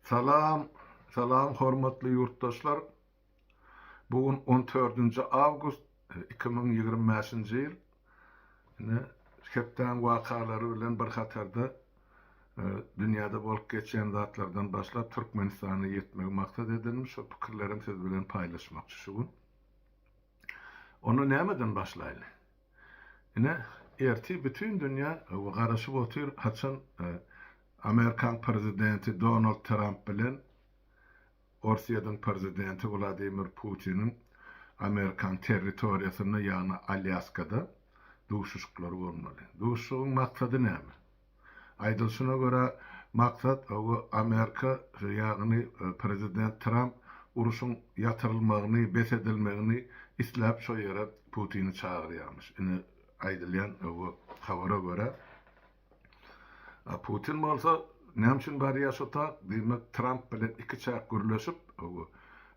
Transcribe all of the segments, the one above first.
Salam, salam hormatly ýurtdaşlar. Bu gün on dördünji awgust 2025-nji ýyl. Ine, hepdäň wakalary bilen bir hatarda dünýäde bolup geçýän zatlardan başlap Türkmenistana ýetmegi maksat edindim. Şo pikirlerim siz bilen paýlaşmakçy şu gün. Onda nämeden başlaýly? Ine, ertir bütin dünýä garaşyp otyr, haçan Amerikan prezidenti Donald Tramp bilen Orsýetiň prezidenti Wladimir Putiniň Amerikan territoriýasynda, ýagny Alýaskada duşuşyklary bolmaly. Duşuşygyň maksady näme? Aýdylyşyna görä, maksat Amerika, ýagny prezident Tramp urşuň ýatyrylmagyny, bes edilmegini isläp şo ýere Putini çagyrýarmyş. Ine, aýdylýan habara görä. A Putin bolsa näme üçin barýar şo tak? Diýmek, Tramp bilen ikiçäk gürleşip,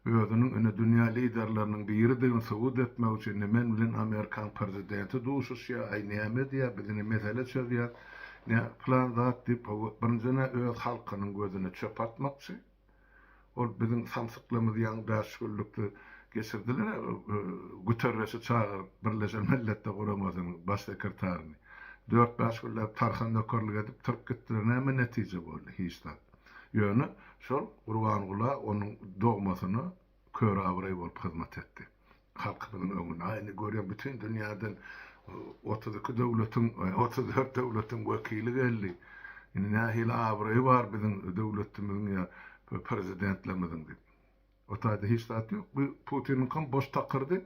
özüniň ine dünýä liderleriniň biridigini subut etmek üçin ine men bilen Amerikan prezidenti duşuşýar, aý näme edýär, biz ine mesele çözýäs, nä pylan zat diýip, birinjiden-ä öz halkynyň gözüne çöp atmakçy. Ol biziň samsyklymyzy ýaňy bäş günlükde geçirdiler-ä, Guterreşi çagyryp, Birleşen Milletler Guramasynyň Baş sekretaryny. Dört-bäş günläp tarhan nökerlik edip turup gitdiler. Näme netije boldy? Hiç zat. Ýöne şol Gurbangula onuň dogmasyna kör abraý bolup hyzmat etdi. Halkymyzyň öňünde. A indi görýän bütin dünýäden 32 döwletiň, 34 döwletiň wekili geldi. Indi nähili abraýy bar biziň döwletimiziň ýa prezidentlerimiziň diýip. O taýda hiç zat ýok. Bu Putiniňkam boş takyrdy.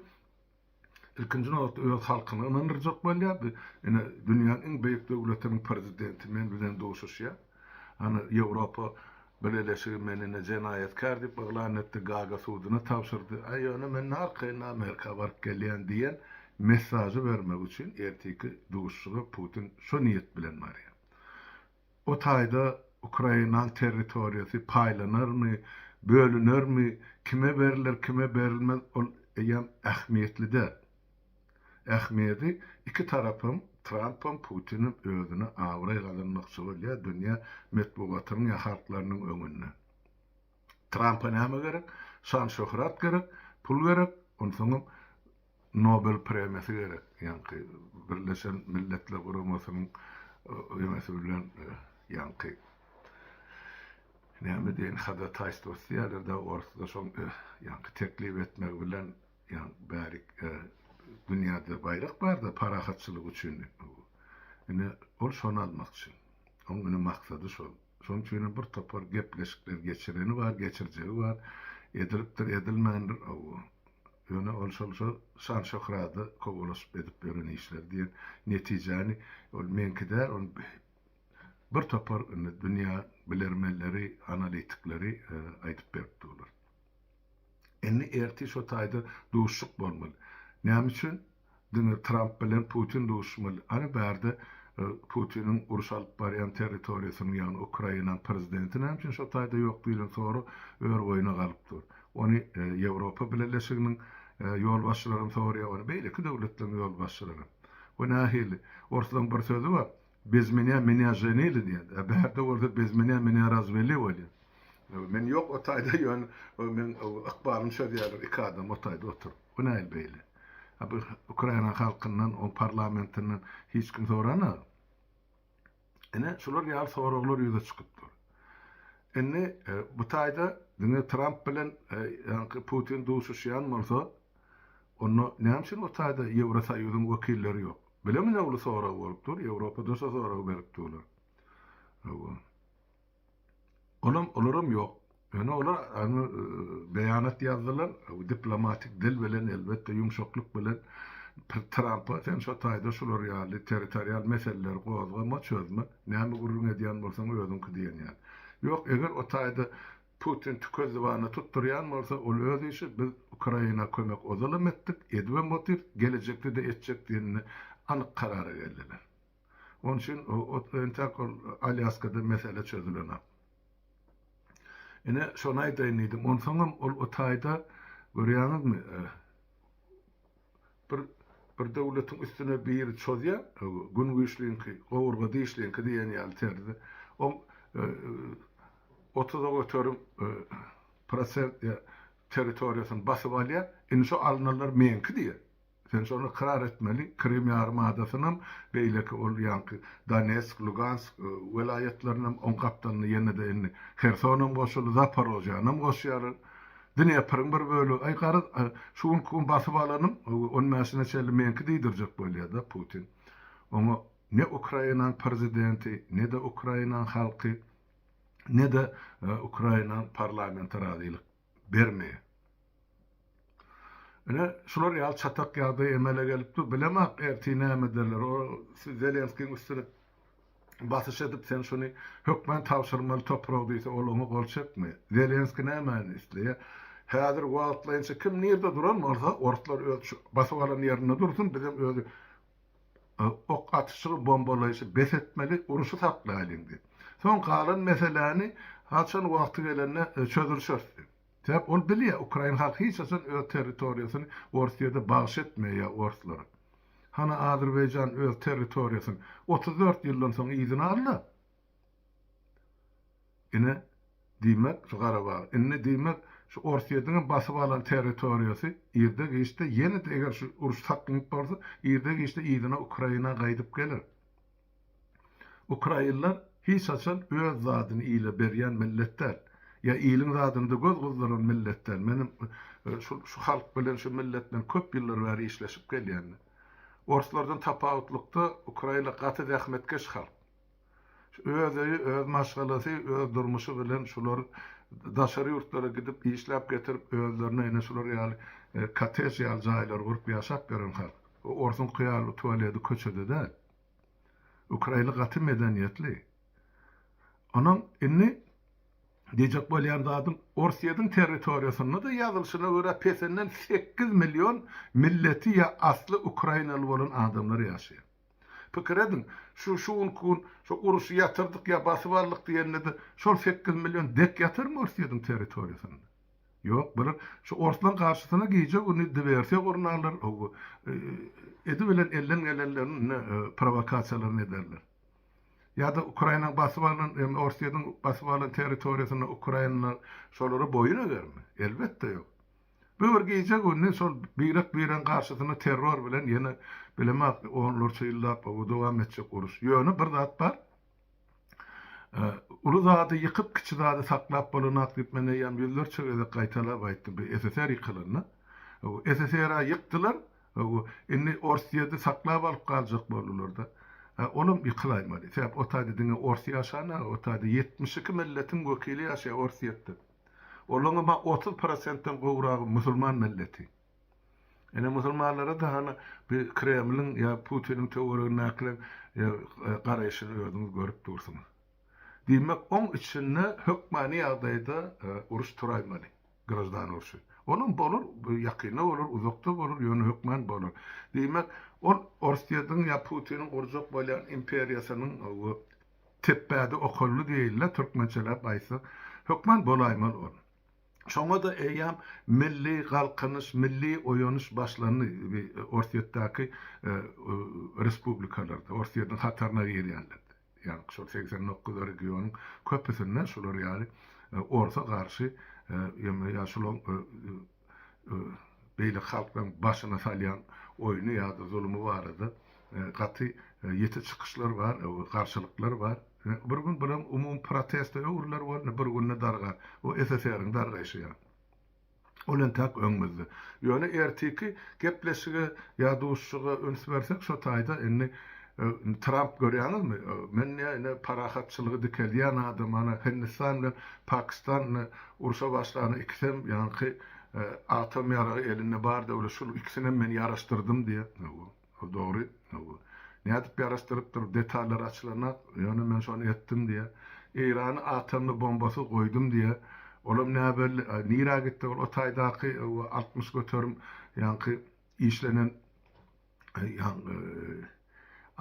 Ilkinji nobatda öz halkyny ynandyrjak bolýar. Bu ine dünýäniň iň beýik döwletiniň prezidenti men bilen duşuşýar. Hany Ýewropa Bileleşigi meni ine jenaýatkär diýip yglan etdi, Gaaga suduna tabşyrdy. Aý ýöne men arkaýyn Amerika baryp gelýän diýen messažy bermek üçin ertiki duşuşyga Putin şo niýet bilen barýar. O taýda Ukrainaň territoriýasy paýlanarmy, bölünermi, kime berler, kime berilmez ol eýýäm ähmiýetli däl. Ähmiýedi iki tarapam, Trampam, Putinem özüne abraý gazanmakçy bolýar dünýä metbugatynyň ýa halklarynyň öňünde. Trampa näme gerek? Şan-şöhrat gerek, pul gerek, onsoňam Nobel premiýasy gerek, ýaňky Birleşen Milletler Guramasynyň ýemesi bilen ýaňky näme diýen hodataýstwosy diýýärler-dä orsda şoň ýaňky teklip etmegi bilen Ýa bärik dünýäde baýrak barda parahatçylyk üçin diýip. Ine ol şony almakçy. Oň ine maksady şol. Şonuň üçin hem bir topar gepleşikler geçireni bar, geçirjegi bar. Edilipdir, edilmändir. Ýöne ol şol şo şan-şöhrada kowalaşyp edip ýören işleri diýen netijäni ol meňki däl, ony bir topar indi dünýä bilermenleri, analitikleri aýdyp berip durlar. Indi ertir şo taýda duşuşyk bolmaly. Näme üçin diňe Tramp bilen Putin duşuşmaly? Ana bärde Putiniň uruş alyp barýan territoriýasynyň ýagny Ukrainanyň prezidenti näme üçin şo taýda ýok diýlen sorag ör-boýuna galyp dur. Ony Ýewropa Bileleşiginiň ýolbaşçylaram soraýar, ony beýleki döwletleriň ýolbaşçylaram. Bu nähili? Orslaryň bir sözi bar, Bez menýa menýa ženili diýen. A bärde bolsa bez menýa menýa razweli bolýar. Men ýok o taýda ýöne meň ykbalymy çözýärler iki adam o taýda oturyp. Bu nähili beýle? A bu Ukraina halkyndan, oň parlamentinden hiç kim soranok. Ine şular ýaly soraglar ýüze çykyp dur. Indi bu taýda diňe Tramp bilen ýaňky Putin duşuşýan bolsa, onda näme üçin o taýda Ýewrosoýuzyň wekilleri ýok? Bilemine uly sorag bolup dur, Ýewropada şo soragy berip durlar. Hawa. Olam, olaram ýok. Ýöne olar any beýanat ýazdylar, diplomatik dil bilen elbetde ýumşaklyk bilen Trampa sen şo taýda şular ýaly territorial meseleleri gozgama, çözme, näme gürrüň edýän bolsaň özüňki diýen ýaly. Ýok, eger o taýda Putin tükezdi bana tutdurýan bolsa ol öz işi, biz Ukraina kömek ozalam etdik, edibem otyrys, gelejekde-de etjek diýenine anyk karara geldiler. Onuň üçin entäk ol Alýaskada mesele çözülenok. Ine, şony aýdaýyn diýdim. Onsoňam ol o taýda görýäňizmi, bir bir döwletiň üstüne biri çozýar, gün güýçliňki, gowurga dişliňki diýen ýaly terzde. Oň. 30 göterim prosent territoriýasyny basyp alýar. Indi şo alynanlar meňki diýýär. Sen şony ykrar etmeli, Krym ýarym adasynam, beýleki ol ýaňky Donetsk, Lugansk welaýatlarynam, oň gapdalynda ýene-de indi Hersonam goşuldy, Zaporožýanam goşýarlar. Dnepryň bir bölegi, aý garaz, şu günki gün basyp alanym on bäşine çenli meňki diýdirjek bolýar-da Putin. Oňa ne Ukrainanyň prezidenti, ne-de Ukrainanyň halky, ne-de Ukrainanyň parlamenti razylyk bermeýär. Ine, şular ýaly çatak ýagdaý emele gelip dur. Bilemok, ertir näme ederler. O Zelenskiň üstüne basyş edip, sen şuny hökman tabşyrmaly topragy diýse, ol oňa gol çekmeýär. Zelenskiý nämäni isleýär? Häzir wagtlaýynça kim nirde duran bolsa, orslar öz şu basyp alan ýerinde dursun, bizem öz ok atyşygy, bombalaýşy bes etmeli, urşy saklaýalyň diýip. Soň galan meseläni haçan wagty gelende çözülişeris diýip. Sebäp ol bilýär, ukrain halky hiç haçan öz territoriýasyny Orsýede bagyş etmeýär orslara. Hany Azerbaýjan öz territoriýasyny 34 ýyldan soň yzyna aldy. Ine, diýmek, şu Garabag. Indi diýmek, şu Orsýetiňem basyp alan territoriýasy irde-giçde ýene-de eger şu uruş saklanyp barsa, irde-giçde yzyna Ukraina gaýdyp geler. Ukrainler hiç haçan öz zadyny ile berýän millet däl. Ýa iliň zadynda göz gyzdyran millet däl. Menem şu şu halk bilen, şu millet bilen köp ýyllar bäri işleşip gelýän. Orslardan tapawutlykda ukrainler gaty zähmetkeş halk. Öz öýi, öz maşgalasy, öz durmuşy bilen şular daşary ýurtlara gidip işläp getirip özlerine ine şular ýaly kottej ýaly jaýlar gurup ýaşap ýören halk. Orsuňky ýaly tualeti köçede däl. Ukraina gaty medeniýetli. Onuň indi diýjek bolýan zadym Orsýetiň territoriýasynda-da ýazylyşyna görä pesinden 8 million milleti ýa asly ukrainaly bolan adamlar ýaşaýar. Pikir ediň, şu şu günki gün şu uruşy ýatyrdyk ýa basyp aldyk diýende-de şol 8 million dek ýatyrmy Orsýetiň territoriýasynda? Ýok, bular şu orslaryň garşysyna gije-gündiz diwersiýa gurnarlar, edibilen elden gelenlerini prowokasiýalaryny ederler. Ýa-da Ukrainanyň basyp alan, ýagny Orsýetiň basyp alan territoriýasynda ukrainler şolara boýun egermi? Elbetde ýok. Bu bir gije-gündiz şol birek-biregiň garşysyna terror bilen ýene bilemok onlarça ýyllap dowam etjek uruş. Ýöne bir zat bar, Uly zady ýykyp, kiçi zady saklap bolanok diýip, men eýýäm ýüzlerçe gezek gaýtalap aýtdym. Bu SSR ýykylanda. SSR-a ýykdylar, indi Orsýeti saklap alyp galjak boldular-da. Olam ýykylaýmaly. Sebäp o taýda diňe ors ýaşanok, o taýda 72 milletiň wekili ýaşaýar Orsýetde. Olaňam 30 prosentden gowragy musulman milleti. Ine musulmanlara-da hany bir Kremliň ýa Putiniň töweregindäkileriň garaýşyny özüňiz görüp dursuňyz. Diýmek, oň içinde hökmany ýagdaýda uruş turaýmaly, graždan urşy. Olam bolar, ýakynda bolar, uzakda bolar, ýöne hökman bolar. Diýmek, ol Orsýetiň ýa Putiniň gurjak bolýan imperiýasynyň tepbädi okaldy diýeýin-le, türkmençeläp aýtsak, hökman bolaýmaly ol. Şoňa-da eýýäm milli galkynyş, milli oýanyş başlandy Orsýetdäki respublikalarda, Orsýetiň hataryna girýänlerde. Ýagny şol 89 regionyň köpüsinde şular ýaly orsa garşy ýa şularyň beýleki halklaryň başyna salýan oýny ýa-da zulumy barada gaty ýiti çykyşlar bar, garşylyklar bar. Bir gün bulam umumy proteste öwrüler boldy, bir günde dargar. O SSR-iň dargaýşy ýaly. Ol entäk öňümizde. Ýöne ertiki gepleşige ýa duşuşyga üns bersek, şo taýda indi Tramp görýäňizmi? Men diýýär, ine parahatçylygy dikeldýän adam, ana Hindistan bilen Pakistan ine urşa başlanda ikisem ýaňky atom ýaragy elinde bar döwlet, şul ikisinem men ýaraşdyrdym diýýär. Ol dogry. Nädip ýaraşdyrypdyr, detallar açylanak, ýöne men şony etdim diýýär. Eýrany atomly bombasyz goýdum diýýär. Olam näbelli, nirä gitdi ol o taýdaky 60% ýaňky işlenen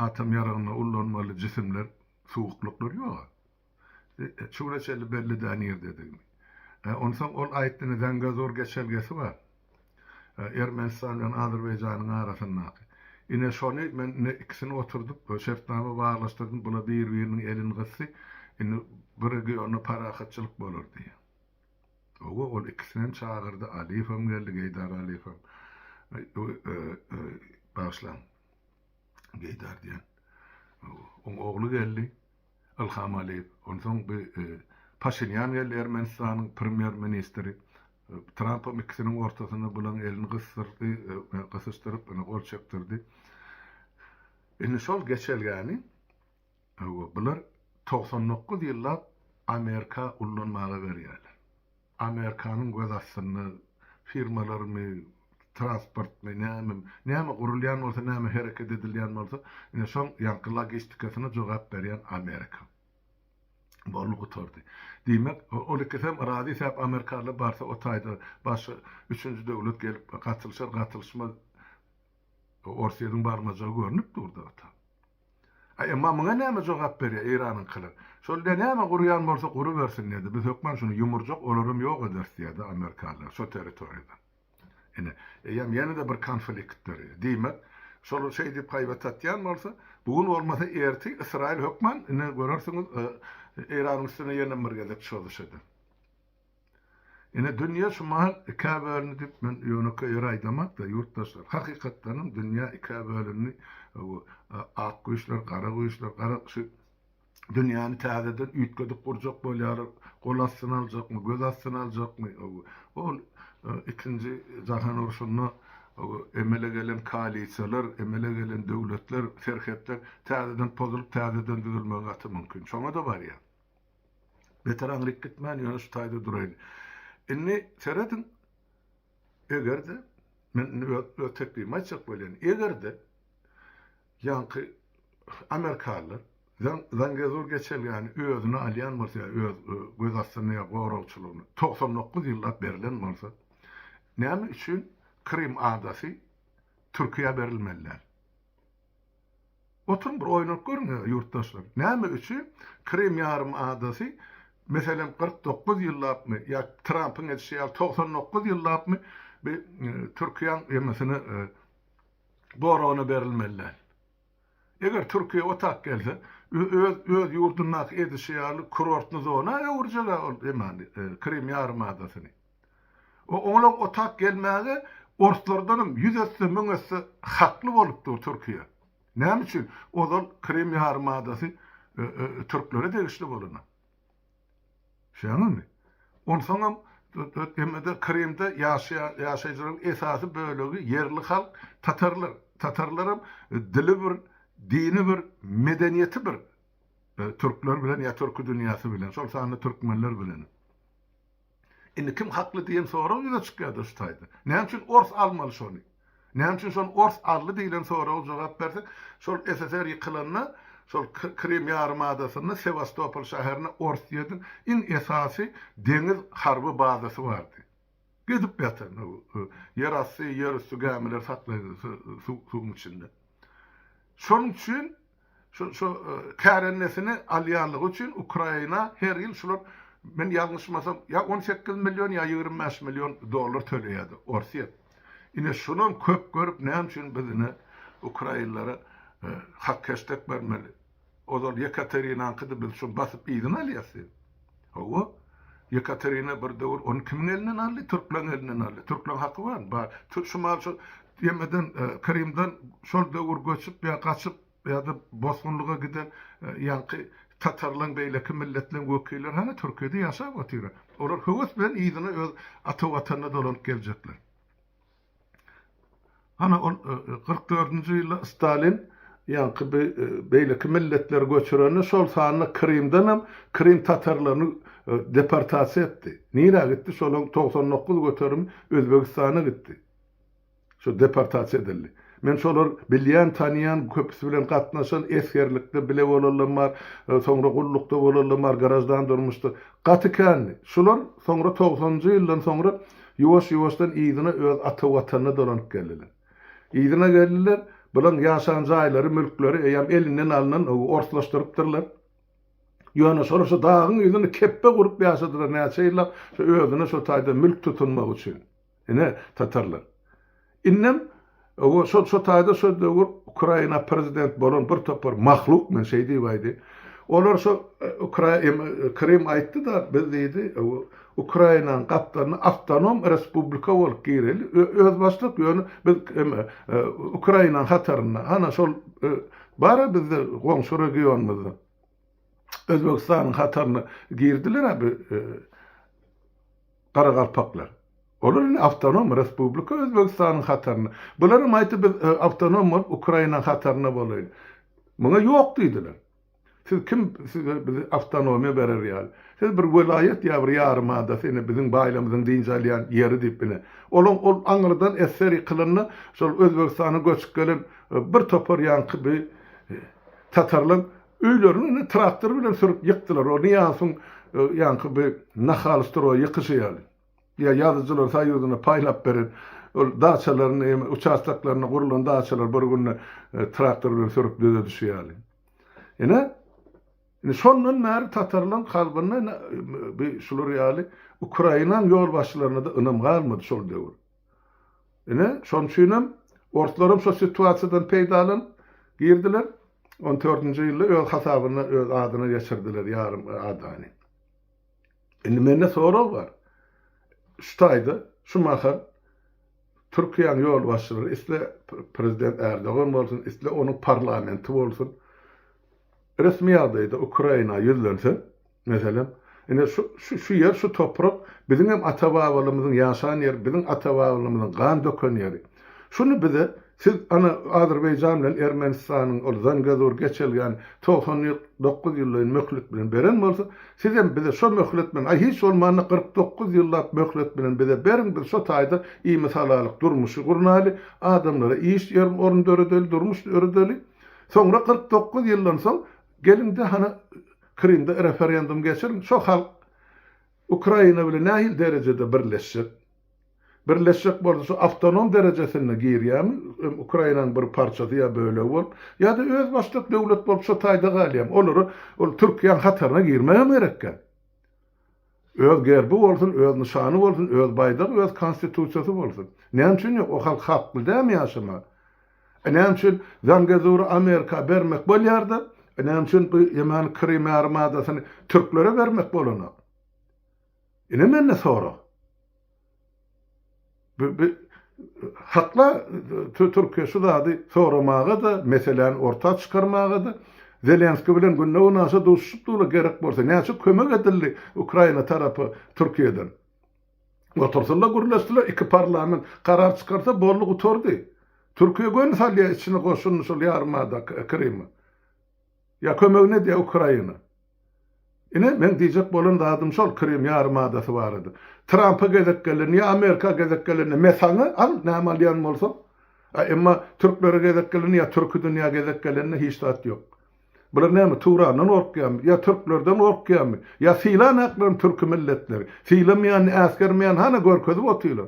atom ýaragynda ullanmaly jisimler, suwuklyklar ýok. Şu güne çenli belli däl nirdedigini. Onsoň ol aýtdy indi Zangezur geçelgesi bar. Ermenistan bilen Azerbaýjanyň arasyndaky. Ine şony men ine ikisini oturdyp şertnama baglaşdyrdym. Bular bir-biriniň elini gysdy. Indi bu regionda parahatçylyk bolar diýýär. Hawa, ol ikisinem çagyrdy, Aliýewem geldi, Geýdar Aliýewem. Bagyşlaň, Geýdar diýen. Oň ogly geldi, Ilham Aliýew. Onsoň bu Paşinýan geldi, Ermenistanyň premýer-ministri. Trampam ikisiniň ortasynda bulaň elini gysdyrdy, gysyşdyryp, ine, gol çekdirdi. Indi şol geçelgäni Hawa, bular 99 ýyllap Amerika ullanmaga berýärler. Amerikanyň göz astynda firmalarmy, transportmy, näme, näme gurulýan bolsa, näme hereket edilýän bolsa, ine şoň ýaňky logistikasyna jogap berýän Amerika. Boldy gutardy. Diýmek, ol ikisem razy säp amerikalylar barsa o taýda başga üçünji döwlet gelip gatylyşar gatylyşmaz Orsýetiň barmajagy görnüp durdy ata. A emma muňa näme jogap berýär Eýranyňkylar? Şol diýýär näme gurýan bolsa gurubersin diýdi. Biz hökman şuny ýumurjak olaram ýok ederis diýýärdi amerikalylar şo territoriýadan. Ine, eýýäm ýene-de bir konflikt döreýär. Diýmek, şolar şeý diýip haýbat atýan bolsa, bu gün bolmasa ertir Ysraýyl hökman ine görersiňiz Eýranyň üstüne ýene bir gezek çozuş eder. Ine dünýe şu mahal ikä bölündi diýip men ýönekeý ýere aýdamak-da ýurtdaşlar. Hakykatdanam dünýe ikä bölündi. Ak güýçler, gara güýçler, gara şu dünýäni täzeden üýtgedip gurjak bolýarlar. Gol astyna aljakmy, göz astyna aljakmy? Ol ikinji jahan urşunda emele gelen koalisiýalar, emele gelen döwletler, serhetler täzeden pozulyp, täzeden düzülmegi gaty mümkin. Şoňa-da barýar. Beter aňryk gitmän, ýöne şu taýda duraýyn. Indi serediň, eger-de, men indi öz, öz teklibimi aýtjak bolýan, eger-de ýaňky amerikalylar Zangezur geçelgäni özüne alýan bolsa, ýa öz göz astyna ýa goragçylygyna 99 ýyllap berlen bolsa, näme üçin Krym adasy Türkiýä berilmeli däl? Oturyň bir oýlanyp görüň ýurtdaşlar. Näme üçin Krym ýarym adasy meselem 49 ýyllapmy ýa Trampyň edişi ýaly 99 ýyllapmy bi Türkiýäň ýemesine goragyna berilmeli däl. Eger Türkiýe otap gelse öz öz ýurdundaky edişi ýaly kurortny zona öwürjek-ä ol ýemany Krym ýarym adasyny. Oňa otap gelmäge orslardanam ýüz esse, müň esse hakly bolup dur Türkiýe. Näme üçin? Ozal Krym ýarymadasy türklere degişli bolany. Şeýlemi? Onsoňam hemme-de Krymda ýaşaýan ýaşaýjylaryň esasy bölegi ýerli halk tatarlar. Tatarlaram dili bir, dini bir, medeniýeti bir türkler bilen ýa türki dünýäsi bilen, şol sanda türkmenler bilen. Indi kim hakly diýen sorag ýüze çykýar-da şu taýda. Näme üçin ors almaly şony? Näme üçin şony ors aldy diýlen soraga jogap bersek, şol SSR ýykylanda şol Krym ýarymadasynda Sewastopol şäherinde Orsýetiň iň esasy deňiz harby bazasy bardy. Gezip ýatan ýerasty, ýerüsti gämiler saklaýdy suwuň içinde. Şonuň üçin Şu şu kärendesini alýanlygy üçin Ukraina her ýyl şular men ýalňyşmasam ýa 18 million ýa 25 million dollar töleýärdi Orsýet. Ine şunam köp görüp näme üçin biz ine ukrainlere hak heşdek bermeli. Ozal Ýekaterinaňkydy biz şuny basyp yzyna alýas diýip. Hawa. Ýekaterina bir döwür ony kimiň elinden aldy? Türkleriň elinden aldy. Türkleriň haky barmy? Bar. Şu mal şu ýemeden Krymdan şol döwür göçüp ýa gaçyp ýa-da bosgunlyga giden ýaňky tatarlaryň beýleki milletleriň wekilleri hany Türkiýede ýaşap otyr. Olar höwes bilen yzyna öz ata watanyna dolanyp geljekler. Hany ol 44-nji ýylda Stalin ýaňky bi beýleki milletleri göçürende şol sanda Krymdanam Krym tatarlaryny deportasiýa etdi. Nirä gitdi? Şolaryň 99 göterimi Özbegistana gitdi. Şo deportasiýa edildi. Men şolar bilýän, tanýan, köpüsi bilen gatnaşan, esgerlikde bile bolanlam bar, soňra gullukda bolanlam bar, graždan durmuşda. Gaty kändi. Şular soňra togsanynjy ýyldan soňra ýuwaş-ýuwaşdan yzyna öz ata watanyna dolanyp geldiler. Yzyna geldiler, bulaň ýaşan jaýlary, mülkleri eýýäm elinden alnan, orslaşdyrypdyrlar. Ýöne şolar şu dagyň ýüzünde kepbe gurup ýaşadylar näçe ýyllap, şu özüne şo taýda mülk tutunmak üçin. Ine, tatarlar. Indem o şo şo taýda şo döwür Ukraina prezident bolan bir topar mahluk men şeý diýip aýdy. Olar şo Krym aýtdy-da, biz diýdi, Ukrainanyň gapdalyna awtonom respublika bolup gireli, özbaşdak, ýöne biz Ukrainanyň hatarynda. Ana şol bar-a bizde goňşy regionymyzda. Özbegistanyň hataryna girdiler-ä bu garagalpaklar. Olar indi awtonom respublika Özbegistanyň hatarynda. Bularam aýtdy biz awtonom bolup Ukrainanyň hatarynda bolaýyn. Muňa ýok diýdiler. Siz kim size bizi awtonomiýa berer ýaly. Siz bir welaýat ýa bir ýarym adasy ine biziň baýlamyzyň dynç alýan ýeri diýip ine. Olaň ol aňyrdan esser ýykylanda şol Özbegistana göçüp gelen bir topar ýaňky bi tatarlaň öýlerini ine traktor bilen sürüp ýykdylar. O Nyýazowyň ýaňky bi nahalstroý ýykyşy ýaly. Ýa Ýazyjylar soýuzyna paýlap beren ol daçalaryny hem uçastoklarynda gurlan daçalar bir günde traktor bilen sürüp düze düşi ýaly. Ine, indi şondan bäri tatarlaryň kalbynda ine bi şular ýaly Ukrainanyň ýolbaşçylaryna-da ynam galmady şol döwür. Ine, şonuň üçinem orslaram şo situasiýadan peýdalanyp girdiler. On dördünji ýylda öz hasabyna, öz adyna geçirdiler ýarym adany. Indi mende sorag bar. Şu taýda, şu mahal Türkiýäniň ýolbaşçylary isle prezident Erdogan bolsun, isle onuň parlamenti bolsun, resmi ýagdaýda Ukraina ýüzlense, meselem, ine şu şu şu ýer, şu toprak biziň hem ata-babalarymyzyň ýaşan ýeri, biziň ata-babalarymyzyň gan döken ýeri. Şuny bize siz ana Azerbaýjan bilen Ermenistanyň ol Zangezur geçelgäni 99 ýyllaýyn möhlet bilen beren bolsa, sizem bize şo möhlet bilen, aý hiç bolmanda 49 ýyllap möhlet bilen bize beriň, biz şo taýda imisalalyk durmuşy gurnaly, adamlara iş ýer orun döredeli, durmuş döredeli. Soňra 49 ýyldan soň geliňde hany Krymda referendum geçiriň, şo halk Ukraina bilen nähili derejede birleşjek? Birleşjek bolsa şu awtonom derejesinde girýärmi, Ukrainanyň bir parçasy ýa bölegi bolup, ýa-da özbaşdak döwlet bolup şo taýda galýarmy? Olara ol Türkiýäniň hataryna girmegem gerekgä. Öz gerbi bolsun, öz nyşany bolsun, öz baýdagy, öz konstitusiýasy bolsun. Näme üçin ýok? O halk hakly dälmi ýaşamaga? E näme üçin Zangezury Amerika bermek bolýar-da, e näme üçin bu ýemany Krym ýarym adasyny türklere bermek bolanok? Ine mende sorag. Bu bu hakla Türkiýe şu zady soramaga-da, meseläni orta çykarmaga-da, Zelenskiý bilen günde-günaşa duşuşyp durlar, gerek bolsa näçe kömek edildi Ukraina tarapa Türkiýeden. Otursynlar gürleşdiler, iki parlament karar çykarsa boldy gutardy. Türkiýe göni salýar içine goşunyny şol ýarymada Kryma. Ýa kömegini edýär Ukraina. Ine, meň diýjek bolan zadym şol Krym ýarym adasy barada. Trampa gezek gelende ýa Amerika gezek gelende me saňa, al, näme alýan bolsaň. A emma türklere gezek gelende ýa türki dünýä gezek gelende hiç zat ýok. Bular näme, Turandan gorkýarmy, ýa türklerden gorkýarmy, ýa sylanaklarmy türki milletleri? Sylamaýanyny, äsgermeýäni hana görkezip otyrlar.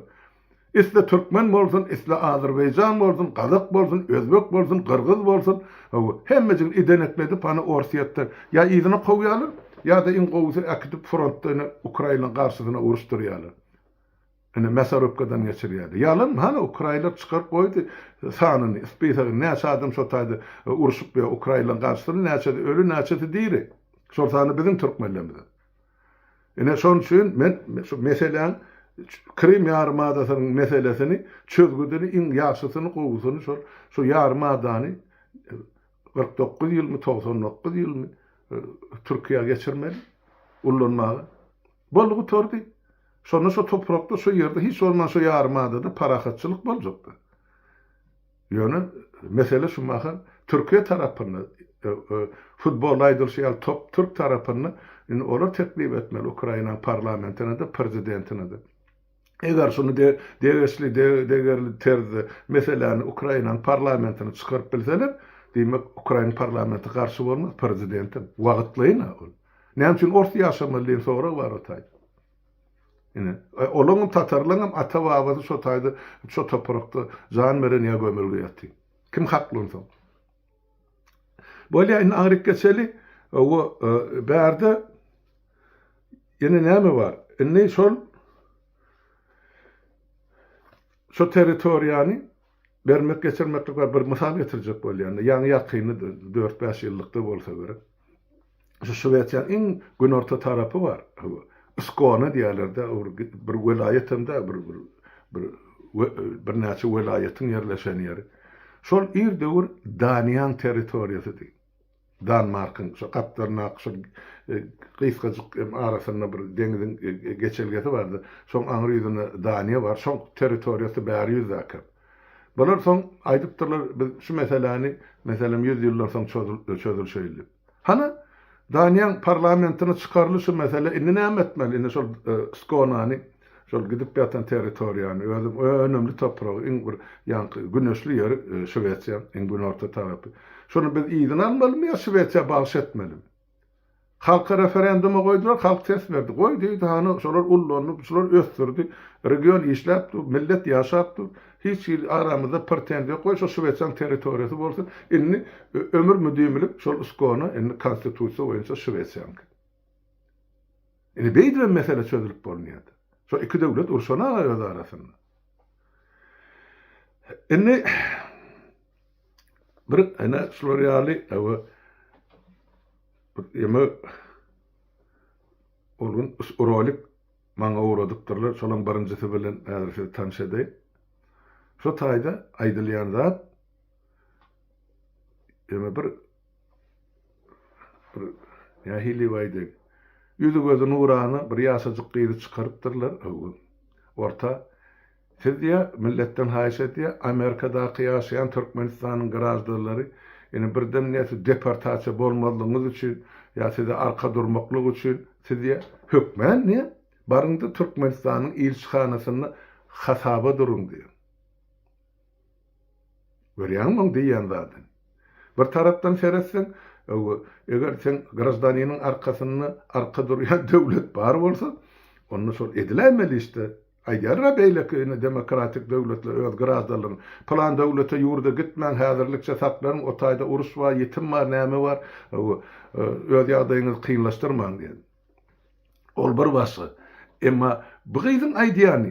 Isle türkmen bolsun, isle azerbaýjan bolsun, gazak bolsun, özbek bolsun, gyrgyz bolsun, hawa, hemmejigini idenekledip hany Orsýetden ýa yzyna kowýarlar, ýa-da iň gowusy äkidip frontda ine Ukrainaň garşysyna uruşdyrýarlar. Ine mäsorubkadan geçirýärler. Ýalanmy hany ukrainler çykaryp goýdy sanyny, spisogyny, näçe adam şo taýda urşup ýa ukrainlaryň garşysyna, näçesi öli, näçesi diri. Şol sanda biziň türkmenlerimizem. Ine şonuň üçin men şu meseläň Krym ýarymadasynyň meselesini çözgüdini iň ýagşysyny gowusyny şol şu ýarymadany 49 ýylmy 99 ýylmy Türkiýä geçirmeli ullanmaga. Boldy gutardy. Şonda şo toprakda şo ýerde hiç bolman şo ýarymadada parahatçylyk boljakdy. Ýöne mesele şu mahal Türkiýe tarapynda, futbolda aýdylyşy ýaly top türk tarapynda, indi olar teklip etmeli Ukrainanyň parlamentine-de, prezidentine-de. Eger şuny degeşli, degerli terzde meseläni Ukrainanyň parlamentine çykaryp bilseler, diýmek Ukraina parlamenti garşy bolmaz, prezidentem. Wagtlaýyn-a ol. Näme üçin ors ýaşamaly diýen sorag bar o taýda. Ine, olaňam tatarlaňam ata-babasy şo taýda, şo toprakda jan beren ýa gömülgi ýaty. Kim hakly onsoň? Bolýa, indi aňryk geçeli. Hawa, bärde ýene näme bar? Indi şol şo territoriýany bermek geçirmeklik bar. Bir mysal getirjek bolýan. Ýaňy ýakynda 4-5 ýyllykda bolsa gerek. Şu Şwesiýanyň iň günorta tarapy bar. Skone diýýärler-de, bir welaýat hem däl, bir bir birnäçe welaýatyň ýerleşen ýeri. Şol ir döwür Daniýaň territoriýasydy. Danmarkyň şo gapdalyndaky şol gysgajyk hem arasynda bir deňziň geçelgesi bardy. Şoň aňry ýüzünde Daniýa bar. Şoň territoriýasy bäri ýüzdäki. Bular soň aýdypdyrlar, biz şu meseläni, meselem, ýüz ýyldan soň çözülşeýli diýip. Hany, Daniýaň parlamentine çykarly şu mesele, indi näme etmeli, indi şol Skonany, şol gidip ýatan territoriýany, özem önümli topragy, iň bir ýaňky güneşli ýeri Şwesiýaň iň günorta tarapy. Şony biz yzyna almalymy ýa Şwesiýa bagyş etmelimi? Halka referenduma goýdular, halk ses berdi. Goý diýdi, hany şolar ullandy, şular ösdürdi, region işläp dur, millet ýaşap dur. Hiç hili aramyzda pretenziýa ýok, goý şo Şwesiýanyň territoriýasy bolsun. Indi ömür müdimilik şol Skona indi konstitusiýa boýunça Şwesiýanyňky. Indi beýdibem mesele çözülip bolunýardy. Şo iki döwlet urşan-a öz arasynda. Indi bir ene şular ýaly bir eme ol gün rolik maňa ugradypdyrlar. Şolaň birinjisi bilen häzir sizi tanyş edeýin. Şo taýda aýdylýan zat eme bir bir nähili aýdaýyn. Ýüzi-gözi nurana bir ýaşajyk gyzy çykarypdyrlar orta. Siz diýýär, milletden haýyş edýär, Amerikadaky ýaşaýan Türkmenistanyň graždanlary, ine birden diýýär, siz deportasiýa bolmazlygyňyz üçin ýa size arka durmaklyk üçin, siz diýýär, hökmän diýýär, baryň-da Türkmenistanyň ilçihanasynda hasaba duruň diýýär. Görýäňmi oň diýýän zadyny? Bir tarapdan seretseň, eger seň graždaniniň arkasynda arka durýan döwlet bar bolsa, onda şol ediläýmeli işde. Aýdýarlar-a beýleki ine demokratik döwletler öz graždanlaryny pylan döwlete ýurda gitmäň häzirlikçe saklanyň o taýda uruş bar ýitim bar näme bar öz ýagdaýyňyzy kynlaşdyrmaň diýen. Ol bir başga. Emma bu gyzyň aýdýany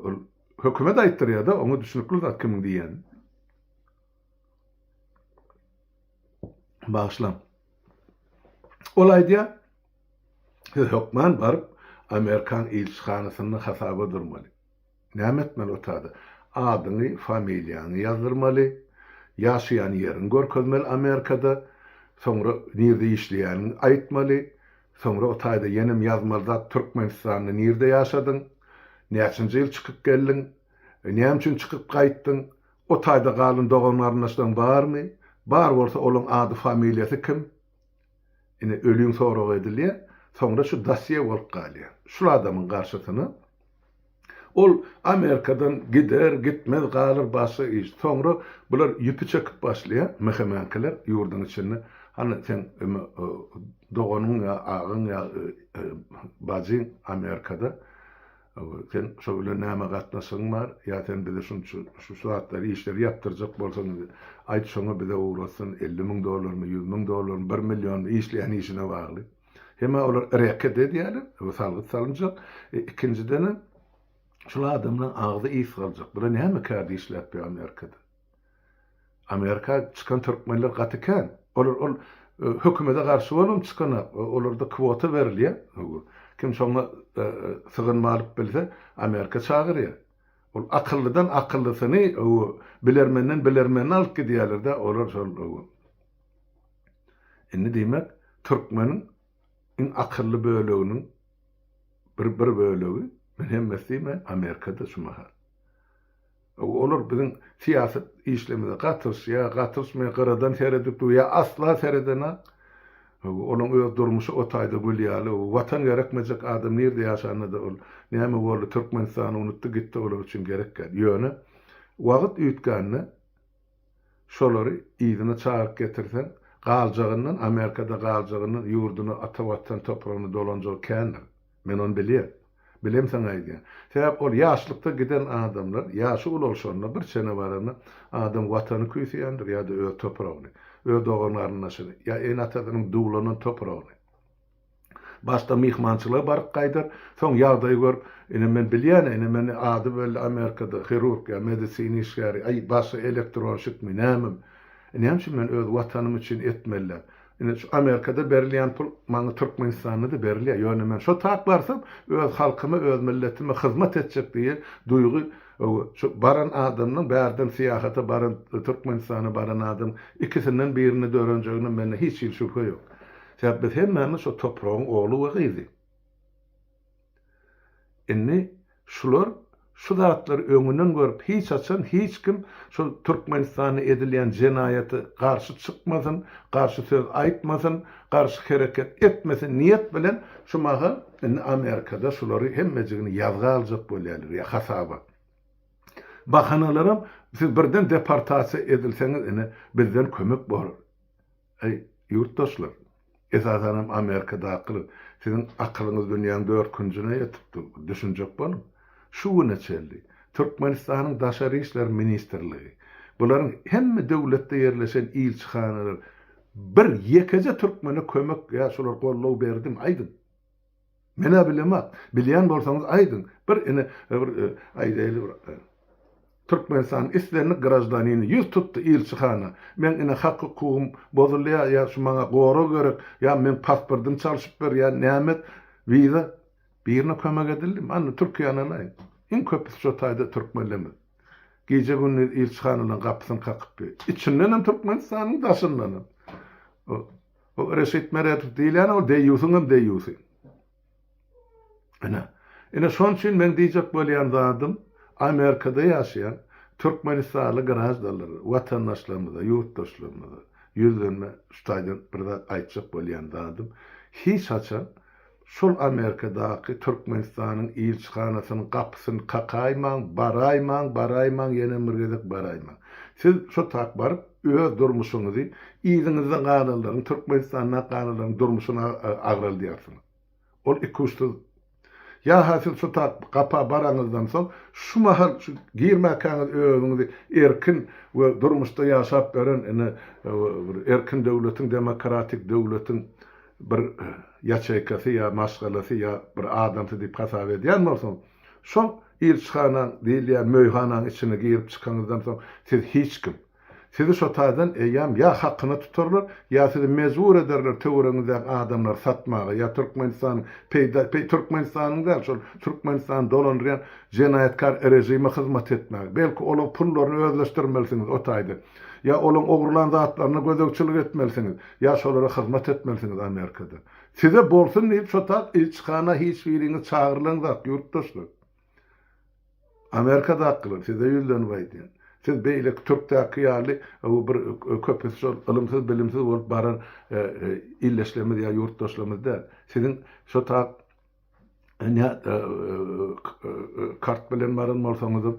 ol hökümet aýtdyrýada oňa düşnükli zat kimiň diýýäni. Bagyşlaň. Ol aýdýar Siz hökman baryp Amerikan ilçihanasynda hasaba durmaly. Näme etmeli o tada? Adyňy, familiýaňy ýazdyrmaly, ýaşaýan ýeriňi görkezmeli Amerikada, soňra nirde işleýäniňi aýtmaly, soňra o taýda ýenem ýazmaly zat Türkmenistanda nirde ýaşadyň, näçinji ýyl çykyp geldiň, näme üçin çykyp gaýtdyň, o taýda galan dogan-garyndaşlaryň barmy, bar bolsa olaň ady familiýasy kim? Ine, ölüň soragy edilýär, soňra şu dosýe bolup galýar. Şul adamyň garşysyna ol Amerikadan gider, gitmez, galar başga iş. Soňra bular ýüpi çekip başlaýar, MHM-nikiler ýurduň içinde. Hany seň doganyň ýa agaň ýa bajyň Amerikada. Sen şo bilen näme gatnaşygyň bar? Ýa sen bize şunça şu zatlary işleri ýapdyrjak bolsaň aýt şoňa bize ugratsyn 50 müň dollarmy 100 müň dollarmy bir millionmy işleýän işine bagly. Hemä olar reket edýärler we salgyt salynjak. E, ikinjidenem şul adamlaň agzy ys galjak. Bular näme kärde işläp ýör Amerikada? Amerika çykan türkmenler gaty kän. Olar ol hökümete garşy bolubam çykanak. Olarda kwota berilýär. Kim şoňa sygynma alyp bilse, Amerika çagyrýar. Ol akyllydan akyllysyny, bilermenden bilermenini alyp gidýärler-de, olar şol. Indi diýmek, türkmeniň iň akylly böleginiň bir bir bölegi, men hemmesi diýmän, Amerikada şu mahal. Olar biziň syýasy işlerimize gatyşýar, gatyşmaýar, gyradan seredip dur ýa asla seredenak. Olaň öz durmuşy o taýda gül ýaly. Watan gerekmejek adam nirde ýaşanda-da ol näme boldy Türkmenistany unutdy gitdi olar üçin gerek däl. Ýöne wagt üýtgände şolary yzyna çagyryp getirseň galjagyndan Amerikada galjagyndan ýurduna ata watan topragyna dolanjagy kändir. Men ony bilýän. Bilemsoň aýdýan. Sebäp ol ýaşlykda giden adamlar ýaşy ulalşanda bir çene baranda adam watany küýseýändir ýa-da öz topragyny, öz dogan-garyndaşyny ýa ene-atasynyň duwlanan topragyny. Başda myhmançylyga baryp gaýdar, soň ýagdaýy görüp, ine men bilýän-ä, ine meni ady belli Amerikada hirurg ýa medisina işgäri, aý başga elektronşikmi, nämemi. Näme üçin men öz watanym üçin etmeli däl? Ine şu Amerikada berilýän pul maňa Türkmenistanda-da berilýär. Ýöne men şo tak barsam, öz halkyma, öz milletime hyzmat etjek diýen duýgy şu baran adamdan, bärden syýahata baran, Türkmenistana baran adam ikisinden birinde dörenjegine mende hiç hili şübhe ýok. Sebäp biz hemmämiz şo topragyň ogly we gyzy. Indi şular şu zatlary öňünden görüp hiç haçan hiç kim şol Türkmenistanda edilýän jenaýata garşy çykmasyn, garşy söz aýtmasyn, garşy hereket etmesin niýet bilen şu mahal indi Amerikada şulary hemmejigini ýazga aljak bolýarlar ýa hasaba. Bahanalaram siz birden deportasiýa edilseňiz ine bizden kömek bolar. Eý, ýurtdaşlar! Esasanam Amerikadakylar, siziň akylyňyz dünýäň dört künjüne ýetip dur, düşünjek boluň. Şu güne çenli Türkmenistanyň Daşary işler ministrligi, bularyň hemme döwletde ýerleşen ilçihanalar bir ýekeje türkmene kömek ýa şolar goldaw berdimi, aýdyň? Men-ä bilemok. Bilýän bolsaňyz aýdyň. Bir ine bir aýdaýly bir Türkmenistanyň islendik graždanini ýüz tutdy ilçihana. Meň ine hak-hukugym bozulýar ýa şu maňa gorag gerek ýa meň pasportymy çalşyp ber ýa näme et wiza birine kömek edildimi? Ana Türkiýäni alaýyň. Iň köpüsi şo taýda türkmenlerimiz. Gije-gündiz ilçihanalaryň gapysyny kakyp ýör. Içindenem Türkmenistanyň daşyndanam. O Reşit Meredow diýilýän ol deýýusyňam deýýusy. Ine. Ine şonuň üçin meň diýjek bolýan zadym Amerikada ýaşaýan türkmenistanly graždanlara, watandaşlarymyza, ýurtdaşlarymyza ýüzlenme şu taýdan bir zat aýtjak bolýan zadym hiç haçan Şol Amerikadaky Türkmenistanyň ilçihanasynyň gapysyny kakaýmaň, baraýmaň, baraýmaň, ýenem bir gezek baraýmaň. Siz şo tak baryp, öz durmuşyňyzy, yzyňyzda galanlaryň, Türkmenistanda galanlaryň durmuşyny agraldýarsyňyz. Ol ikuçsuz. Ýa-ha siz şo tak gapa baraňyzdan soň, şu mahal şu girmäkäňiz özüňizi erkin we durmuşda ýaşap beren ine bir erkin döwletiň, demokratik döwletiň bir ýaçeýkasy ýa maşgalasy ýa bir adamsy diýip hasap edýän bolsaň, şol ilçihanaň diýilýän möýhanaň içine girip çykaňyzdan soň siz hiç kim. Sizi şo taýdan eýýäm ýa hakyna tutarlar, ýa sizi mejbur ederler töweregiňizdäki adamlary satmaga, ýa Türkmenistanyň peýda, Türkmenistanyň däl, şol Türkmenistany dolandyrýan jenaýatkar režime hyzmat etmäge. Belki olaň pullaryny özleşdirmelisiňiz o taýda. Ýa olaň ogurlan zatlaryna gözegçilik etmelisiňiz. Ýa şolara hyzmat etmelisiňiz Amerikada. Size bolsun diýip şo tak ilçihana hiç biriňiz çagyrylaňzak ýurtdaşlar. Amerikadakylar size ýüzlenip aýdýan. Siz beýleki türkdäki ýaly bir köpüsi şol ylymsyz bilimsiz bolup baran ildeşlerimiz ýa ýurtdaşlarymyz däl. Siziň şo tak kart bilen baran bolsaňyzam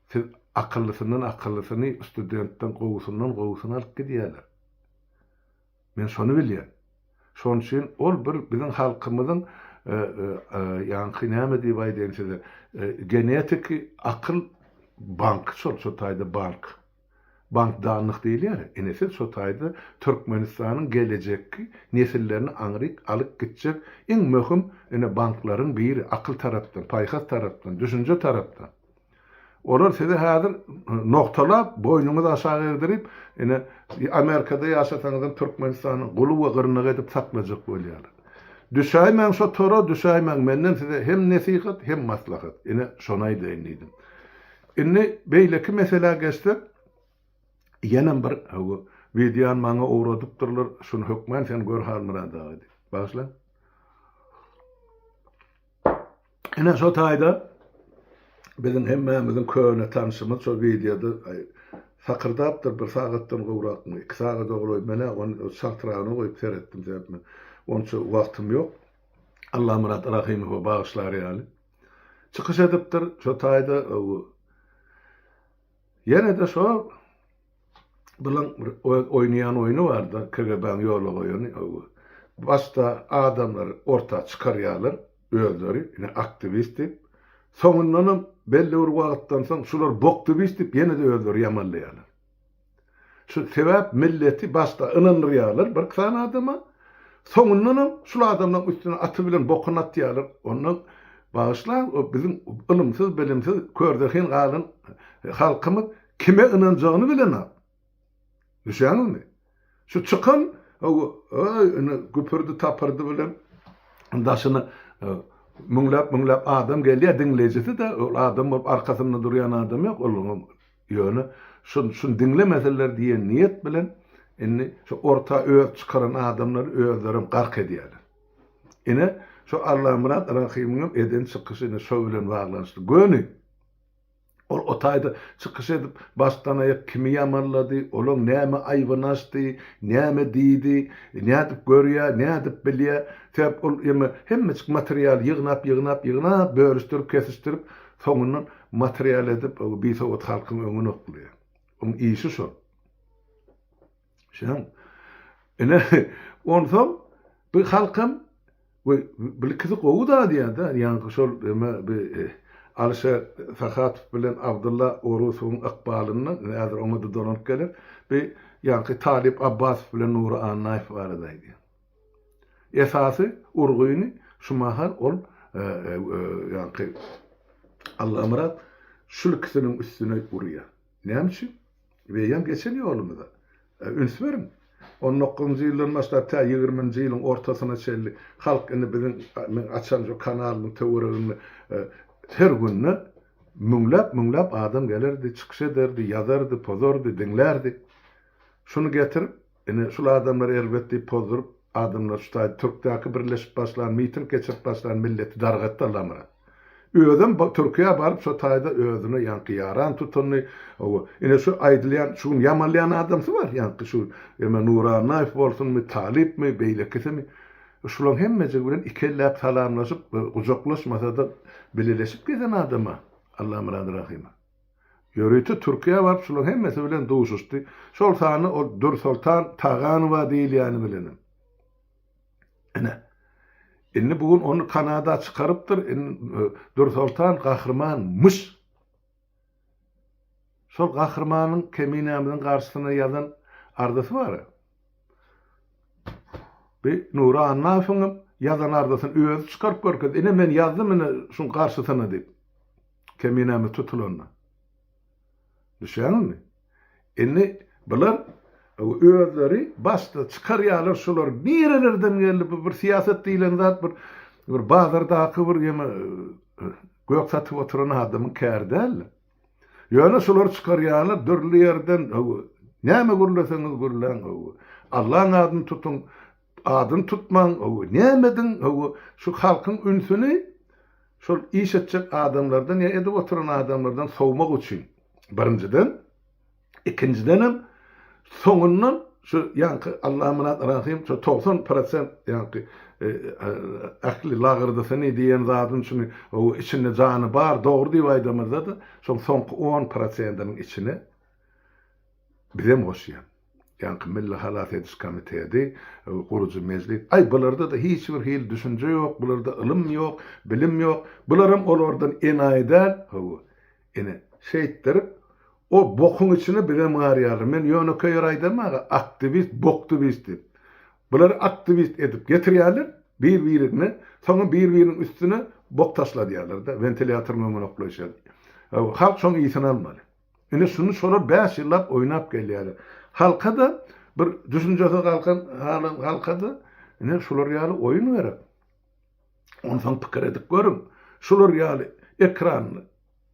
siz akyllysyndan akyllysyny studentden gowusyndan gowusyny alyp gidýärler. Men şony bilýän. Şonuň üçin ol bir biziň halkymyzyň ýaňky näme diýip aýdaýyn size, genetiki akyl banky şol, şo taýda bank. Bank dannyh diýilýär. Ine siz şo taýda Türkmenistanyň gelejekki nesillerini aňryk alyp gitjek iň möhüm ine banklaryň biri akyl tarapdan, paýhas tarapdan, düşünje tarapdan. Olar sizi häzir nogtalap, boýnuňyzy aşak egdirip, ine, Amerikada ýaşasaňyzam Türkmenistanyň guly we gyrnagy edip saklajak bolýarlar. Düşäýmäň şo tora, düşäýmäň, menden size hem nesihat, hem maslahat. Ine, şony aýdaýyn diýdim. Indi beýleki meselä geçsek, ýenem bir wideony maňa ugradypdyrlar, şuny hökmän sen gör Halmyrat aga diýip. Bagyşlaň. Ine şo taýda biziň hemmämiziň köne tanşymyz şo wideoda sakyrdapdyr bir sagatdan gowrakmy, iki sagada golaý men-ä ony çaltragyna goýup seretdim sebäp men onça wagtym ýok. Allamyrat Rahymowa bagyşlar ýaly çykyş edipdir şo taýda ýene-de şo Bulaň bir öz oýnaýan oýny barda, KGB-niň ýola goýany. Başda adamlary orta çykarýarlar özleri, ine aktiwist diýip. Soňundanam belli bir wagtdan soň şular boktiwist diýip ýene-de özleri ýamanlaýarlar. Şu sebäp milleti başda ynandyrýarlar bir sany adama, soňundanam şul adamlaryň üstüne aty bilen bokuny atýarlar. Ondan bagyşlaň, o biziň ylymsyz, bilimsiz, körzehin galan halkymyz Kime ynanjagyny bilenok. Düşýäňizmi? Şu çykan. Hawa, ine güpürdi tapyrdy bilen daşyna müňläp-müňläp adam gelýär, diňleýjisi-de, ol adam bolup arkasynda durýan adam ýok, olaryň ýöne şuny şuny diňlemeseler diýen niýet bilen indi şu orta öz çykaran adamlary özlerem gark edýärler. Ine, şu Allamyrat Rahymyňam eden çykyşy ine şo bilen baglanyşly. Göni! Ol o taýda çykyş edip, başdan-aýak kimi ýamanlady, olaň näme aýbyny açdy, näme diýdi, nädip görýär, nädip bilýär. Sebäp ol eme hemmejik materialy ýygnap, ýygnap, ýygnap, bölüşdirip, kesişdirip, soňundan material edip, bisowat halkyň öňüne oklaýar. Oň işi şol. Şeň. Ine, onsoň bu halkam we bu ikisi gowy da diýýär-de, ýaňky şol eme bi e, Alyşer Sahatow bilen Abdylla Orusowyň ykbalynda, ine häzir oňa-da dolanyp geler, bi ýaňky Talyp Abbasow bilen Nury Annaýew barada aýdýar. Esasy urgyny şu mahal ol e, e, ýaňky Allamyrat şul ikisiniň üstüne urýar. Näme üçin? Weýan geçen ýolumyza. Üns beriň. On dokuzynjy ýyldan başlap tä ýigriminji ýylyň ortasyna çenli halk indi biziň men açan şu kanalymyň töwereginde her günde müňläp-müňläp adam gelerdi, çykyş ederdi, ýazardy, pozardy, diňlärdi. Şuny getirip, Ine, şul adamlar erbet diýip pozduryp, adamlar şu taýda türkdäki birleşip başlan, miting geçirip başlan milleti dargatdy Allamyrat. Özem Türkiýä baryp şo taýda özüne ýaňky ýaran tutundy. Hawa, ine şu aýdylýan, şu gün ýamalýan adamsy bar, ýaňky şu eme Nury Annaýew bolsunmy, Talypmy, beýlekisimi. Şulaň hemmejigi bilen iki elläp salamlaşyp, gujaklaşmasa-da bileleşip gezen adam-a Allamyrat Rahymow. Ýörite Türkiýä baryp şularyň hemmesi bilen duşuşdy. Şol sanda ol Dürsoltan Taganowa diýilýäni bilenem. Ine. Indi bu gün ony Kanada çykarypdyr. Indi Dürsoltan gahryman myş. Şol gahrymanyň Keminämiziň garşysyna ýazan arzasy bar. Bi Nury Annaýewiňem ýazan arzasyny özi çykaryp görkezdi. Ine men ýazdym ine şuň garşysyna diýip. Keminämiz tutulanda. Düşýäňizmi? Indi bular özleri başda çykarýarlar şular nirelerden geldi bu bir syýasat diýlen zat bir bir bazardaky bir ýeme gök satyp oturan adamyň käri däldir. Ýöne şular çykarýarlar dürli ýerden näme gürleseňiz gürläň Allaň adyny tutuň adyny tutmaň näme ediň şu halkyň ünsüni Şol iş etjek adamlardan ýa edip oturan adamlardan sowmak üçin birinjiden, ikinjidenem soňundan şu ýaňky Allamyrat Rahym şu 90 prosent ýaňky ähli lagyrdysyny diýen zadyny şuny içinde jany bar dogry diýip aýdamyzda-da şoň soňky 10 prosentiniň içine Bizem goşýan. Ýaňky Milli halas ediş komiteti, gurujy mejlis. Aý, bularda-da hiç bir hili düşünje ýok, bularda ylym ýok, bilim ýok. Bularam olardan enaýy däl. Hawa. Ine, şeýtdirip, o bokuň içine bizem garýarlar. Men ýönekeý ýer aýdamag-a, aktiwist, boktiwist diýip. Bulary aktiwist edip getirýärler, bir-birine, soňam bir-biriniň üstüne bok taşladýarlar-da, wentilýatoryň öňüne oklaýşy ýaly. Hawa, halk şoň ysyny almaly. Ine şuny şolar bäş ýyllap oýnap gelýärler. Halka-da bir düşünjesi galkan halan halka-da ine şular ýaly oýun gerek. Onsoň pikir edip görüň. Şular ýaly ekranda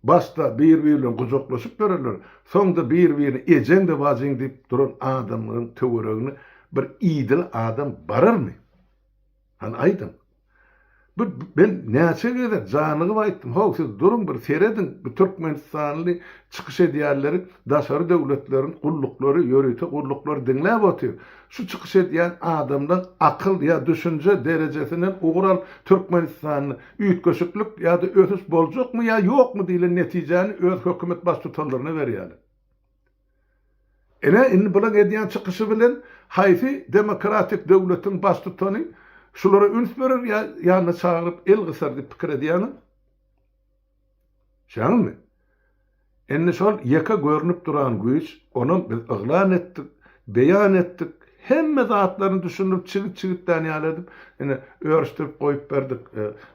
başda bir-biri bilen gujaklaşyp ýörerler, soňda bir-birini ejeň-de bajyň diýip duran adamlaryň töweregine bir idili adam bararmy? Hany aýdyň. Bu men näçe gezek janygyp aýtdym, how siz duruň bir serediň bu türkmenistanly çykyş edýänleri daşary döwletleriň gulluklary ýörite gulluklary diňläp otyr. Şu çykyş edýän adamlaň akyl ýa düşünje derejesinden ugur alyp Türkmenistanda üýtgeşiklik ýa-da ösüş boljakmy ýa ýokmy diýlen netijäni öz hökümet baştutanlaryna berýärler. Ine, indi bulaň edýän çykyşy bilen haýsy demokratik döwletiň baştutany şulara üns berer ýa ýanyna çagyryp el gysar diýip pikir edýäňiz? Şeňmi? Indi şol ýeke görnüp duran güýç, onam biz yglan etdik, beýan etdik, hemme zatlaryny düşündirip çigit-çigitlän ýaly edip, ine, örüşdirip goýup berdik.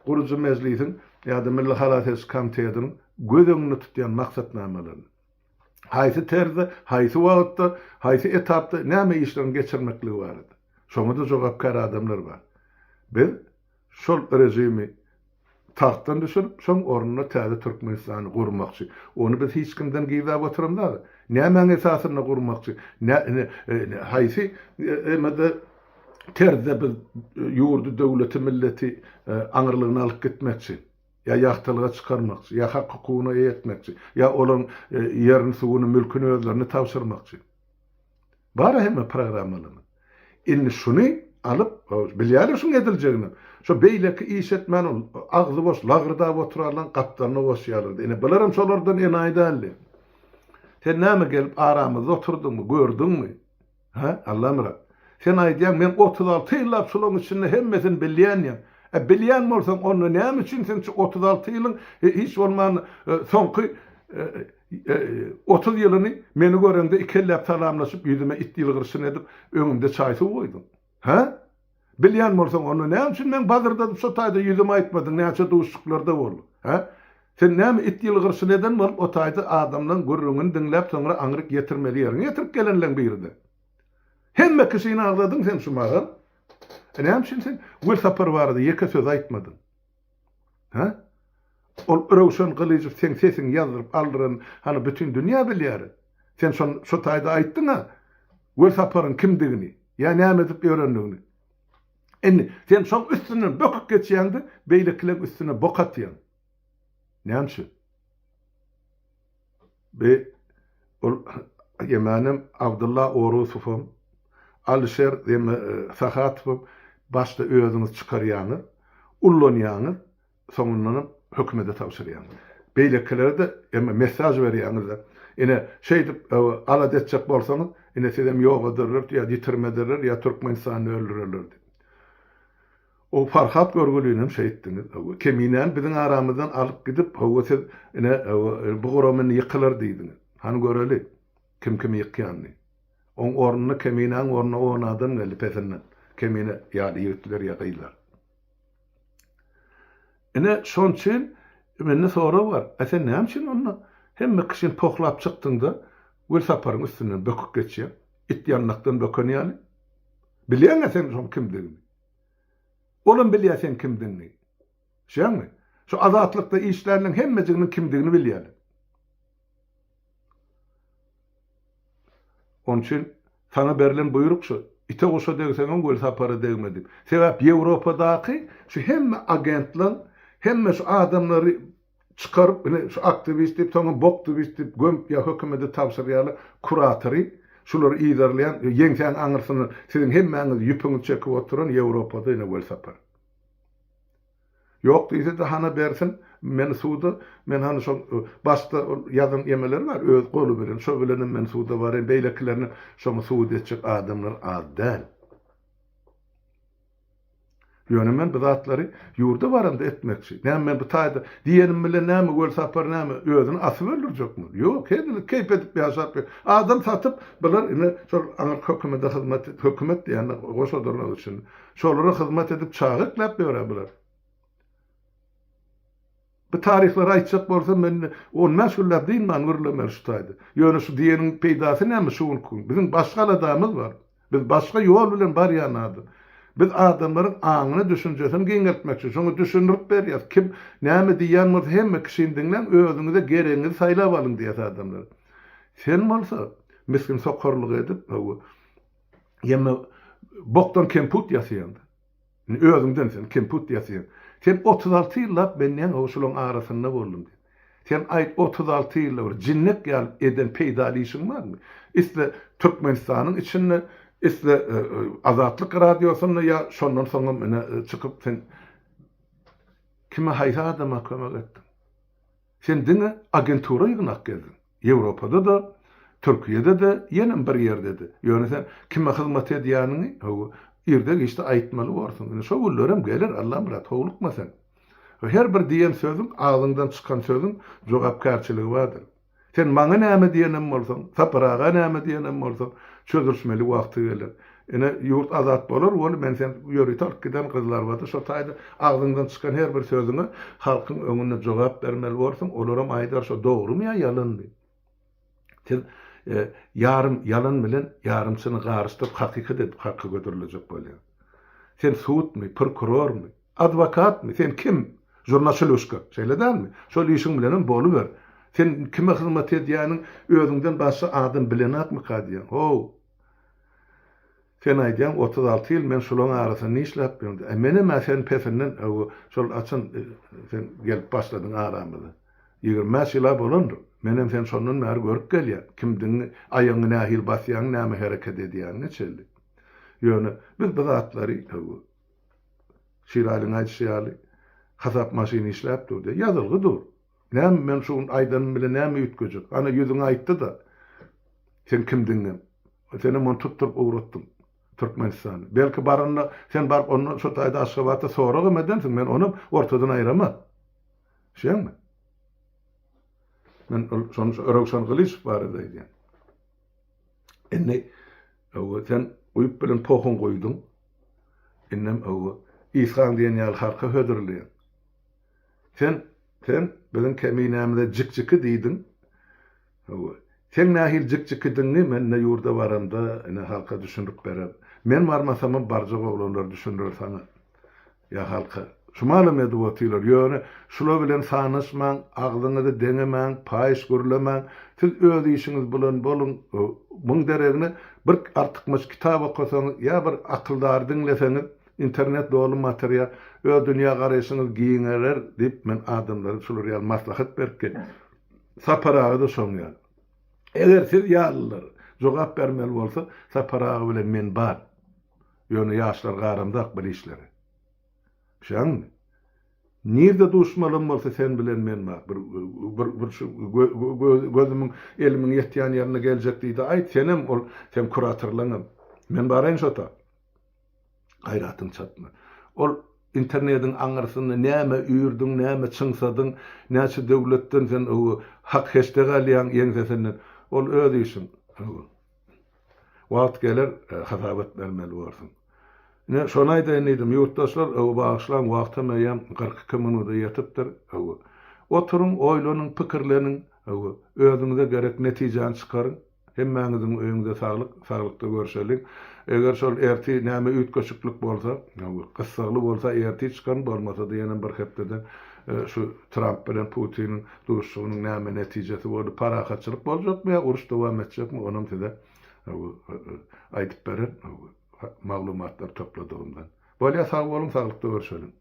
Gurujy mejlisiň ýa-da Milli halas ediş komitetiniň göz öňünde tutýan maksatnamalaryny. Haýsy terzde, haýsy wagtda, haýsy etapda näme işleriň geçirmekligi barada. Şoňa-da jogapkär adamlar bar. Biz şol režimi tagtdan düşürip, şoň ornuna täze Türkmenistany gurmakçy. Ony biz hiç kimden gizläp oturamzok. Nämäň esasynda gurmakçy? Nä, haýsy emede terzde biz ýurdy, döwleti, milleti aňyrlygyna alyp gitmekçi? Ýa ýagtylyga çykarmakçy, ýa hak-hukugyna eýe etmekçi, ýa olaryň ýerini, suwuny, mülküni özlerine tabşyrmakçy. Bar-a hemme programmalarymyz. Indi şuny alyp, bilýärler şuň ediljegini. Şo beýleki iş etmän ol agzy boş lagyrdap oturanlaryň gapdalyna goşýarlar. Ine bularam şolardan enaýy däldi. Sen näme gelip aramyzda oturdyňmy, gördüňmi? Hä, Allamyrat? Sen aýdýaň men 36 ýyllap şularyň içinde hemmesini bilýän diýýäň. E bilýän bolsaň onda näme üçin sen şu 36 ýylyň hiç bolmanda soňky 30 ýylyny meni göreňde ikelläp salamlaşyp ýüzüme it ýylgyryşyny edip öňümde çaý-suw goýduň? Hä? Bilýän bolsaň onda näme üçin meň bazyrdadyp şo taýda ýüzüme aýtmadyň näçe duşuşyklarda boldy? Hä? Sen näme it ýylgyryşyny eden bolup o taýda adamlaň gürrüňini diňläp soňra aňryk ýetirmeli ýeriňe ýetirip gelenleň biride. Hemme kişini agzadyň sen şu mahal. E näme üçin sen Welsapar barada ýeke söz aýtmadyň? Hä? Ol Röwşen Gylyjow seň sesiňi ýazdyryp aldyran hany bütin dünýä bilýär. Sen şon şo taýda aýtdyň-a Welsaparyň kimdigini, ýa näme edip ýörendigini. Indi sen şoň üstünden böküp geçýäň-de, beýlekileň üstüne bok atýaň. Näme üçin? Bi ol ýemänem Abdylla Orusowam, Alyşer ýeme Sahatowam başda özüňiz çykarýaňyz, ullanýaňyz, soňundanam hökümete tabşyrýaňyz. Beýlekilere-de eme mesaj berýäňiz-de. Ine, şeýdip alada etjek bolsaňyz, ine sizem ýok ederler, ýa ýitirim ederler, ýa Türkmenistanda öldürerler diýip. O Farhat görgülinem şeýtdiňiz. Hawa, Keminäni biziň aramyzdan alyp gidip, hawa siz ine, hawa, bu gurama indi ýykylar diýdiňiz. Hany göreli, kim kimi ýykýanyny. Oň ornuna Keminäň ornuna on adam geldi pesinden. Kemine ýaly ýigitler ýa gyzlar. Ine, şoň üçin mende sorag bar. A sen näme üçin onda hemme kişini pohlap çykdyňda Welsaparyň üstünden böküp geçýäň? It ýandakdan böken ýaly. Bilýäň-ä sen şoň kimdigini. Olam bilýär seň kimdigiňi. Düşýäňmi? Şu Azatlykda işlänleň hemmejiginiň kimdigini bilýärler. Onuň üçin saňa berlen buýruk şu, ite guşa degseňem Welsapara degme diýip. Sebäp Ýewropadaky şu hemme agentleň, hemme şu adamlary çykaryp ine şu aktiwist diýip soňam boktiwist diýip gömüp ýa hökümete tabşyrýarlar kuratory şulary yzarlaýan ýeňsäň aňyrsyndan siziň hemmäňizi ýüpüňizi çekip oturan Ýewropada ine Welsapar. Ýok diýse-de hana bersin meni suda men hany şol başda ol ýazan ýemeleri bar öz goly bilen şo bilenem men suda baraýyn beýlekilerini şoňa subut etjek adamlar az däl. Ýöne men bu zatlary ýurda baramda etmekçi. Näme men bu taýda diýenim bilen näme Welsapar näme özüni asyp öldürjekmi? Ýok, hezil keýp edip ýaşap ýör. Adam satyp bular ine şol aňyrky hökümete hyzmat hökümet diýende goşadyrnak üçin. Şolara hyzmat edip çaga ekläp ýör-ä bular. Bu taryhlary aýtjak bolsam men on bäş günläp dynman gürlemeli şu taýda. Ýöne şu diýeniň peýdasy näme şu günki gün? Biziň başga aladamyz bar. Biz başga ýol bilen barýan adam. Biz adamlaryň aňyny düşünjesini giňeltmekçi. Şoňa düşündirip berýäs. Kim näme diýýän bolsa hemme kişini diňläň özüňize geregiňizi saýlap alyň diýýäs adamlara. Sen bolsa misgin sokarlyk edip hawa ýeme bokdan kemput ýasaýaňda. Indi özüňden sen kemput ýasaýaň. Sen 36 ýyllap men näme şolaryň arasynda boldum diýip. Sen aýt 36 ýylda bir jinnek ýaly eden peýdaly işiň barmy? Isle Türkmenistanyň içinde, isle e, e, Azatlyk radiosynda ýa şondan soňam ine e, çykyp sen kime haýsy adama kömek etdiň? Sen diňe agentura ýygnap gezdiň. Ýewropada-da, Türkiýede-de, ýenem bir ýerde-de. Ýöne sen kime hyzmat edýäniňi, hawa, irde-giçde aýtmaly borsuň. Ine, şo günlerem geler, Allamyrat, howlukma sen. Her bir diýen sözüň, agzyňdan çykan sözüň jogapkärçiligi bardyr. Sen maňa näme diýenem bolsaň, Sapar aga näme diýenem bolsaň, çözülişmeli wagty geler. Ine, ýurt azat bolar weli, men seni ýörite alyp giden Gyzylarbada şo taýda agzyňdan çykan her bir sözüňe halkyň öňünde jogap bermeli borsuň, olaram aýdar şo dogrumy ýa ýalanmy? Siz. ýarym ýalan bilen ýarym çyny garyşdyryp hakykat edip halka hödürlejek bolýaň. Sen sudmy, prokurormy, adwokatmy, sen kim? Žurnaçyluşka, şeýle dälmi? Şol işiň bilenem boluber. Sen kime hyzmat edýäniň özüňden başga adam bilenakmyka diýýän. How! Sen aýdýaň 36 ýyl men şulaň arasynda işläp ýörün diýip. Menem-ä sen pesinden şol haçan sen gelip başladyň aramyza. 25 ýyl-a bolandyr. Menem seni şondan bäri görüp gelýän. Kimdigiňi, aýagyňy nähili basýaňy, näme hereket edýäniňe çenli. Ýöne biz bu zatlary Şiralyň aýdyşy ýaly hasap maşyny işläp dur diýýär. Ýazylgy dur. Näme men şu gün aýdanym bilen näme üýtgejek? Ana ýüzüňe aýtdy-da. Sen kimdigiňem. Senem ony tutduryp ugratdyň Türkmenistana. Belki baranda sen baryp ondan şo taýda Aşgabatda soragam edensiň, men onam ortadan aýraman. Düşýäňmi? Men ol şony şu Röwşen Gylyçow barada aýdýan. Indi öwwe sen guýup bilen pohuň guýduň. Indem öwwe Isgaň diýen ýaly halka hödürleýäň. Sen, sen biziň keminämize jik-jiki diýdiň. Hawa. Seň nähili jik-jikidigiňi men ine ýurda baramda ine halka düşündirip bererin. Men barmasamam barjak oglanlar düşündirer saňa. Ýa halka. Şumalam edip otyrlar. Ýöne şular bilen sanaşmaň, agzyňyzy deňemäň, paýyş gürlemäň. Siz öz işiňiz bilen boluň. Muň deregine bir artykmaç kitap okasaňyz ýa bir akyldary diňleseňiz, internet doly material, öz dünýägaraýşyňyz giňeler diýip men adamlara şular ýaly maslahat berip gelýän. Sapar aga-da şoň ýaly. Eger siz ýalylar jogap bermeli bolsa, Sapar aga bilen men bar. Ýöne ýaşlar garamzak bir işlere. Düşýäňmi? Nirde duşmalam bolsa sen bilen men bar. Bir bir bir şu gözümiň elimiň ýetýän ýerine geljek diýdi aýt senem ol seň kuratorlaňam. Men baraýyn şota. Gaýratyň çatma. Ol internediň aňyrsynda näme üýrdüň, näme çyňsadyň, näçe döwletden sen hak heşdek alýaň ýeňsesinden. Ol öz işiň. Wagt geler, hasabat bermeli borsuň. Ine, şony aýdaýyn diýdim, ýurtdaşlar, bagyşlaň, wagtam eýýäm 42 minuda ýetipdir. Oturyň, oýlanyň, pikirleniň, özüňize gerek netijäni çykaryň. Hemmäňiziň öýüňize saglyk, saglykda görşeliň. Eger şol ertir näme üýtgeşiklik bolsa, gyssagly bolsa ertir çykaryn, bolmasa-da ýenem bir hepdeden şu Tramp bilen Putiniň duşuşygynyň näme netijesi boldy, parahatçylyk boljakmy ýa uruş dowam etjekmi, onam size aýdyp bererin maglumatlary topladygymdan. Bolýar, sag boluň, saglykda görşeliň.